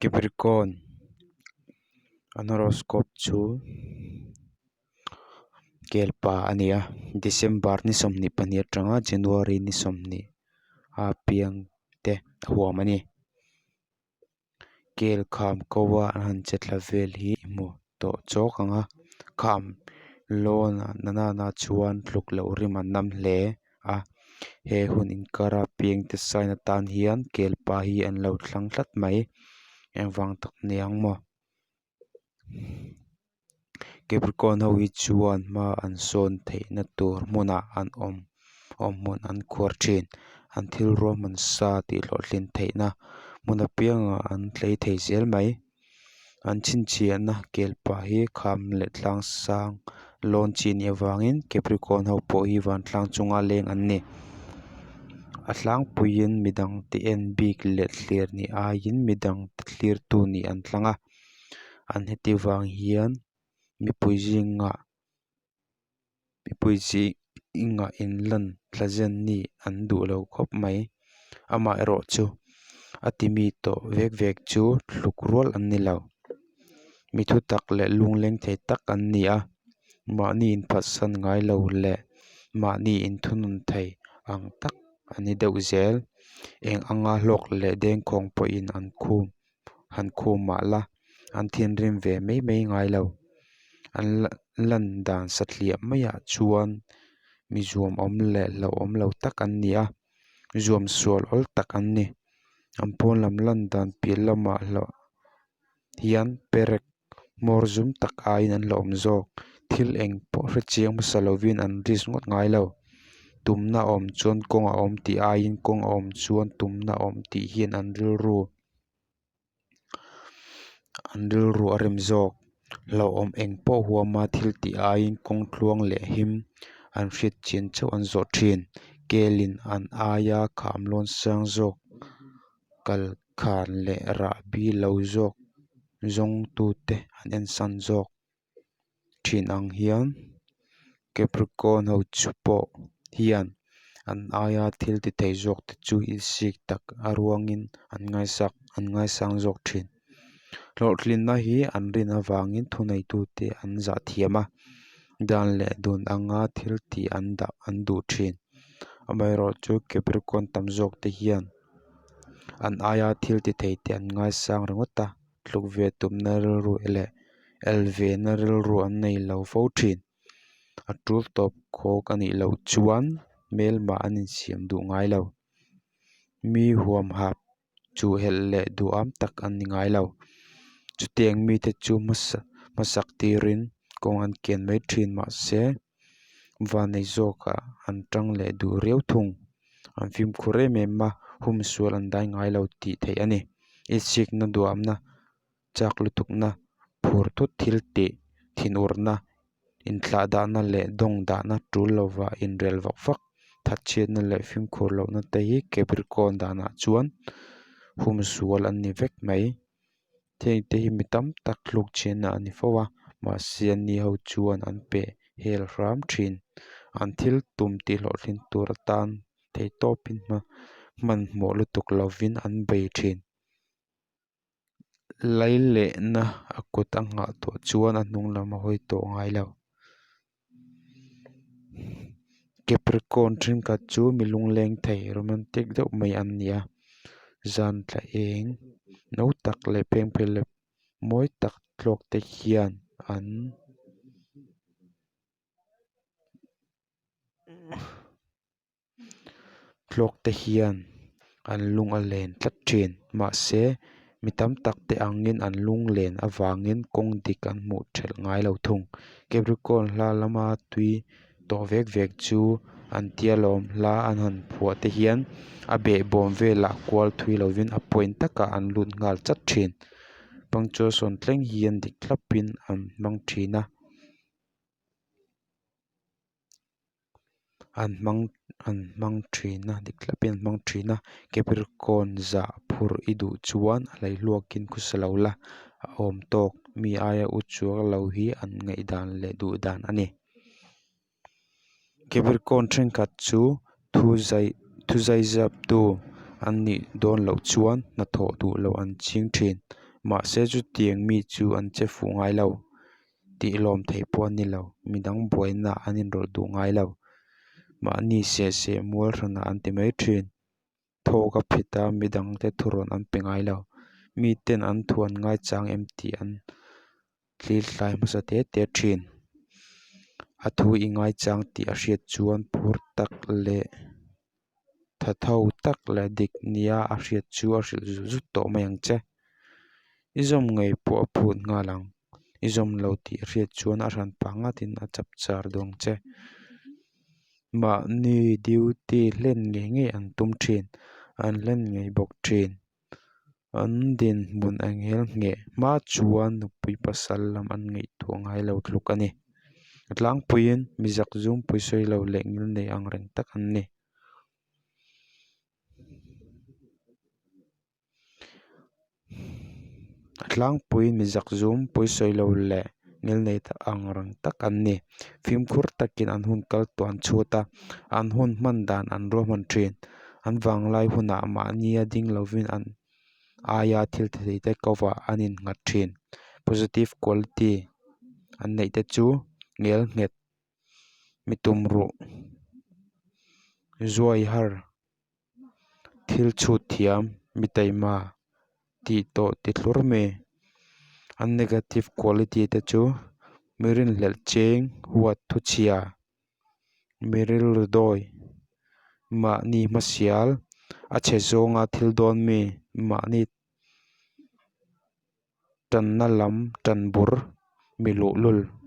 Capricorn an horoscope chu kelpa a ni a December ni 22 atanga January ni 20 a piang te a huam a ni kel kham ko a an han che tla vel hi i hmu tawh chawk ang a kham lawn ah na nana chuan tluk loh rim an nam hle a he hun inkar a piang te sign atan hian kelpa hi an lo thlang tlat mai engvang tak ni ang maw capricorn ho hi chuan hma an sawn theih na tur hmunah an awm awm hmun an khuar thin an thil ruahman sa tih hlawhtlin theihna hmun apiangah an tlei thei zel mai. An chhinchhiahna kelpa hi kham leh tlang sang lawn chi anih avangin capricorn ho pawh hi vantlang chunga leng an ni a tlangpuiin midang te en bik leh thlir nih aiin midang te thlir tu nih an tlang a an heti vang hian mipui zingah mipui zingah inlan tla zen nih an duh lo khawp mai amaherawh chu a ti mi tawh vek vek chu hluk rual an ni lo mi thu tak leh lungleng thei tak an ni a mahni inphatsan ngai lo leh mahni inthunun thei ang tak an ni deuh zel eng anga hlawk leh dengkhawng pawhin an khum. han khum mah la an thinrim ve mai mai ngai lo an lan dan satliah maiah chuan mi zuam awm leh hlauhawm lo tak an ni a zuam sual awl tak an ni an pawn lam lan dan piah lamah hlauh hian perek hmawr zum tak aiin an hlauhawm zawk thil eng pawh hre chiang hmasa lovin an risk ngawt ngai lo tumna awm chuan kawng a awm tih aiin kawng a awm chuan tumna awm tih hian an rilru. An rilru a rem zawk hlauhawm eng pawh huama thil tih aiin kawng tluang leh him an hriat chian chauh an zawh thin. Kelin an aia kham lawn sang zawk kal khan leh rahbi lo zawk zawng tute an ensan zawk thin ang hian Capricorn ho chu pawh hian an aia thil ti thei zawk te chu insik tak a ruangin an ngaisak an ngaisang zawk thin. Hlawhtlinna hi an rin avangin thuneitute an zah thiam a, dan leh dun anga thil tih an dah an duh thin. Amaherawhchu Capricorn tam zawk te hian an aia thil ti thei te an ngaisang ringawt a. tluk ve tumna rilru leh el ve na rilru an nei lo fo thin. A tul tawp khawk a nih loh chuan hmelmah an insiam duh ngai lo. Mi huamhap chuh helh leh duham tak an ni ngai lo. Chutiang mite chu hmasa hmasak tirin kawng an kian mai thin mahse Vannei zawkah an tang leh duh riau thung. An fimkhur em em a, hum sual an dai ngai lo tih theih a ni. Itsikna duamna, chak lutukna, phur thut thil tih, thinurna, inthlahdahna leh dawng dahna tul lova inrel vak vak, thatchhiatna leh fimkhur lohna te hi Capricorn danah chuan hum sual an ni vek mai. Heng te hi mi tam tak hluk chhiatna a ni fo a mahse an ni ho chuan an peh hel hram thin an thil tum tih hlawhtlin tur atan theihtawpin hma hmanhmawh lutuk lovin an bei thin lailehna a kut a nghah tawh chuan a hnung lam a hawi tawh ngai lo. Capricorn thenkhat chu mi lungleng thei romantic deuh mai an ni a zan tla eng no tak leh phengphehlep mawi tak thlawk te hian an Hlawk te hian an lung a len tlat thin mahse mi tam tak te angin an lung len avangin kawng dik an hmuh thelh ngai lo thung. Capricorn hla lama tui tawh vek vek chu an tia lawm hla an han phuah te hian a behbawm velah kual thui lovin a point takah an lut nghal chat thin. Punctuation thleng hian dik thlapin an hmang thin a. An hmang an hmang thin a dik thlapin an hmang thin a Capricorn zah phurh i duh chuan a hleihluakin khawsa lo la a awm tawk mi aia u chuang lo hi an ngaihdan leh duh dan a ni. Capricorn thenkhat chu thu zai thu zai zap tu an nih dawn loh chuan hnathawh duh loh an ching thin. Mahse chutiang mi chu an che fuh ngai lo. Tih lawm theih pawh an ni lo. Midang buainaah an inrawlh duh ngai lo. Mahni seh seh mual hranah an ti mai thin. Thawk a phit a, midangte thurawn an pe ngai lo. Miten an thu an ngaichang em tih an thlirhlai hmasa te te thin. A thu i ngaichang tih a hriat chuan phur tak leh thatho tak leh dik nia a hriat chu a hrilh zut zut tawh mai ang che. I zawm ngei pawh a phut nghal ang. I zawm lo tih a hriat chuan a hran pah ngatin a chap char duh ang che. Mahni duty hlen ngei ngei an tum thin, an hlen ngei bawk thin. An dinhmun a ngel ngheh hma chuan nupui pasal lam an ngaihtuah ngai lo tluk a ni. A tlangpuiin mi zakzum pawisawi lo leh ngilnei ang reng tak an ni. A tlangpuiin mi zakzum pawisawi lo leh ngilnei tak ang reng tak an ni. Fimkhur takin an hun kal tawh an chhut a, an hun hman dan an ruahman thin. An vanglai hunah mahnia ding lovin an aia thil ti thei te kovah an innghat thin. Positive quality an neih te chu ngel nghet mi tumruh zuai har. Thil chhut thiam mi taima tih tawh ti thlur mai an negative quality te chu mi rinhlelh cheng huat thu chhia mi rilru dawi mahni hmasial a chhe zawnga thil dawn mi mahni tanna lam tan bur mi luhlul.